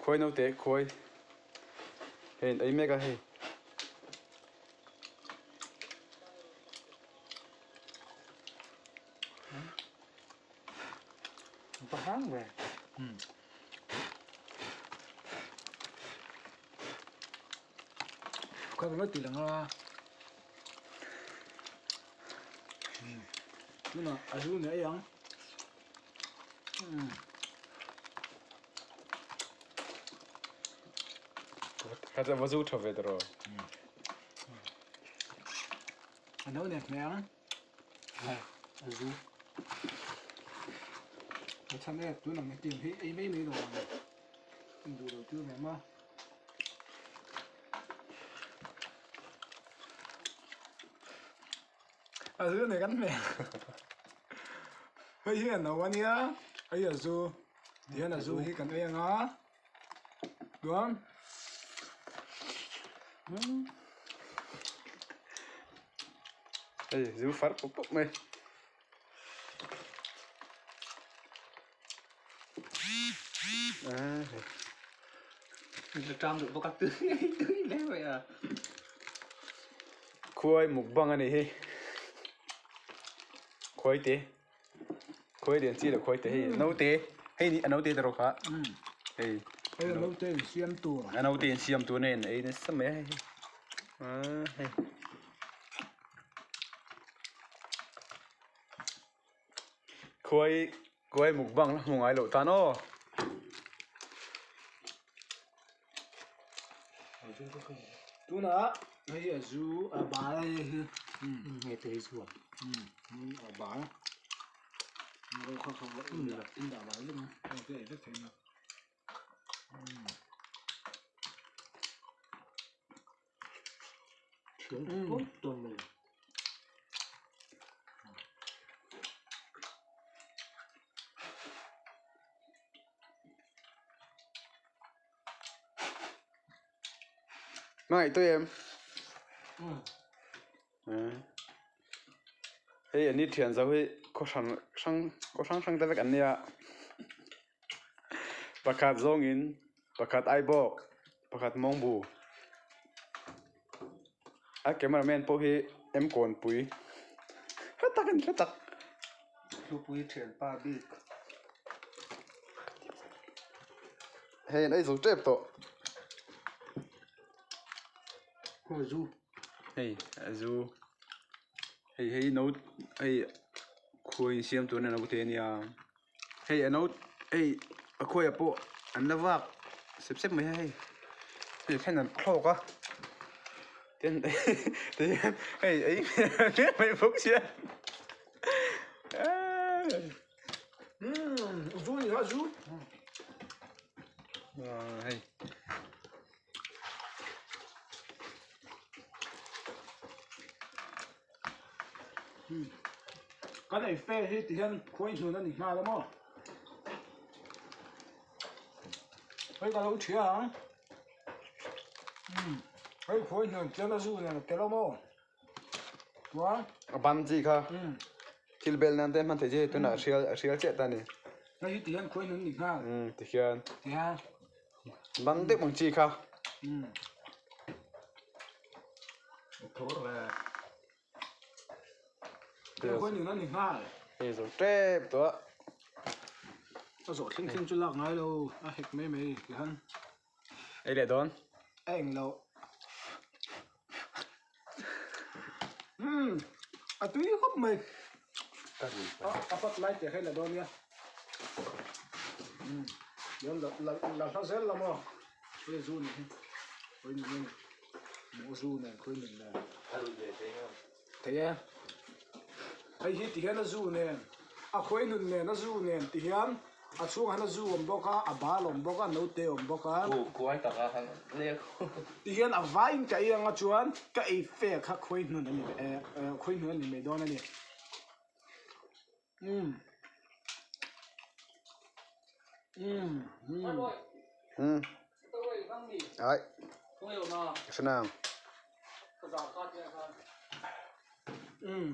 Khuai naute khuai hei an ei mek a hei. Khuai kan lo ti lang a. Tunah a zu nih a ei ang. Kha chu va zu tha ve tawh rawh. A no nek mai ang. A zu. A chhan e tun ang hetiang hi ei mai mai lo ang. In duh lo tir ve ma. A zu nek an hmel. Hei hi a no a nia. Hei a zu. Tihian a zu hi kan ei ang a. Chuan Hei zu far pup pup mai. Khuai mukbang a nih hi khuai te khuai lian chi loh khuai te hei naute hei ni a naute te rawh kha hei hei a naute in siam tur a naute in siam tur nen ei nasa mai a hei hei. Khuai khuai mukbang la hmu ngai loh tan aw. Tunah hei a zu a bal a hei hi a bal in dah bal vek a hei vek thei a. Hmangaih tawih em? Hei an ni thian zo hi khaw hrang hrang khaw hrang hrang te vek an nia pakhat zawngin pakhat aibawk pakhat mawngbu a camera man pawh hi em kawnpui hla tak a ni hla tak. Hlupui thianpa bik. Hei an ei zo tep tawh. Zu. Hei a zu hei hei no hei khuai in siam tur a no te ania hei a no hei a khuai ah pawh an la vak sep sep mai a hei hei then an thlawk a tin tihian hei ei hmel mai bawk sia Zu ni kha zu. Hei. Kan ei fe hi ti hian khuai hnun a ni nghal a maw? Hei ka lo ṭhia ang. Hei khuai hnun chian a zu nen a tel a maw? Chuan. A ban chi kha thil bel nan te hman thei chi hei tunah a hrial a hrial chiah ta a ni. Hei hi ti hian khuai hnun a ni nghal. Ti hian. Ti hian. Ban deuh ang chi kha. Hei zo tep tawh a. A zawh thleng thleng chu lak ngai lo a hek mai mai ti han. Ei leh dawn. A eng lo. A tui khawp mai. A pat lai te kha i la dawn nia. La la hla zel la maw khawi zu nih hi khawi nun a ni maw zu nen khawi nun nen thei e hei hi ti hian a zu nen a khawi nun nen a zu nen ti hian a chhungah hian a zu awm bawk a a bal awm bawk a naute awm bawk a ti hian a vaiin ka ei anga chuan ka ei fe kha khawi hnun a ni khawi hnun a ni mai dawn a ni. Um. Um. Um. Um. Ai. Sanang. Um.